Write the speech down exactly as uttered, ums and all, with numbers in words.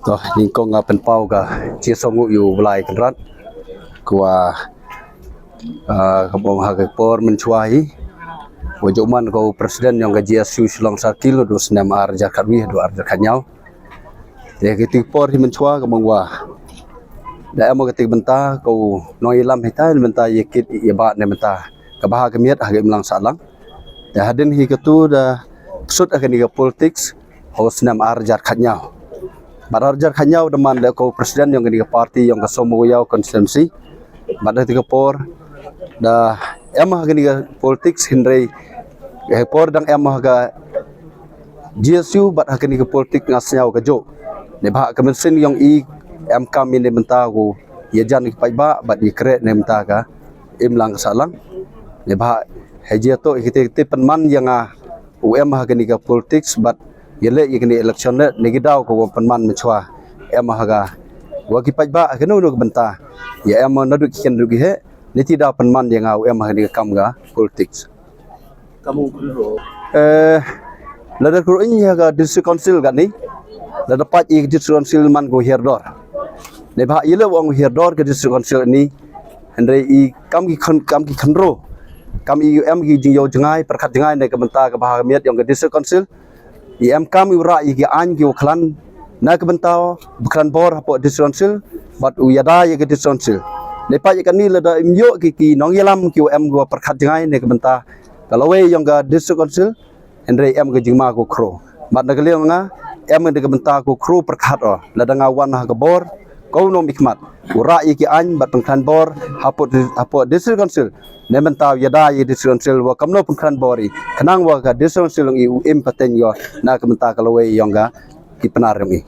Toh, nyngkong nga pynpaw ka chingsngew yu Blai Kynrad. Ka wa, ah, ka bong ha ka por mynchwa hi, wa jooh man ka u president yong ka G S U Shillong Circle, du snem ar hajar khatwi, du ar hajar khatñiaw. Te kiti ki por hi mynchwa ka bong wa da em ka ti bynta ka u nongyalam hi ta, bynta ya kit ya bah ne bynta ka bha ka miat ha ka imlang sahlang. Te hadien hi katu da sut ha kani ka politics ha u snem ar hajar khatñiaw. Bad ar hajar khatñiaw da man da ka u president yong kani ka party yong ka Sohmawiaw constituency. Bad da ti ka por da em ha kani ka politics, hynrei ha por dang em ha ka G S U bad ha kani ka politics nga sngew ka jooh. Neibhah ka mynsiem yong i em kam i ne bynta ka u yajan ki paidbah bad i kreh ne bynta ka imlang ka sahlang. Neibhah ha jia toh i kiti kiti pynman ya nga u em ha kani ka politics bad yaleh ya kani election le ne ki daw ka wa pynman mynchwa em ha ka wa ki paidbah ha kano kano ka bynta. Ya em na du ki kynru ki he, ne ti daw pynman ya nga u em ha kani ka kam ka politics. Kam u khynro. Eh, lada kru ing ya ka District Council kani, lada pat i District Council man ko hiar dor. Neibhah i le wa ong hiar dor ka District Council ni, hynrei i kam ki khyn-, kam ki khynro, kam i em ki jingyaw jngai, pyrkhat jngai ne ka bynta ka bha ka miat yong ka District Council. I em kam i u rah ya ki aiñ ki wa khlan na ka bynta u khlan bor hapoh District Council bad u yada ya ka District Council. Neibhah ya kani lada im yoh ki ki nongyalam ki wa em ki wa pyrkhat jngai ne ka bynta ka lawei yong ka District Council, hynrei em ka jingma ko khro. Bad na ka liang nga, em ka bynta ko khro pyrkhat o. Lada nga wan ha ka bor, ko nongmihkhmat u rah ya ki aiñ bad pynkhlan bor hapoh di-, hapoh District Council. Ne bynta u yada ya District Council wa kamno pynkhlan bor i, khnang wa ka District Council yong i u im pateng yo na ka bynta ka lawei yong ka ki Pnar yong i.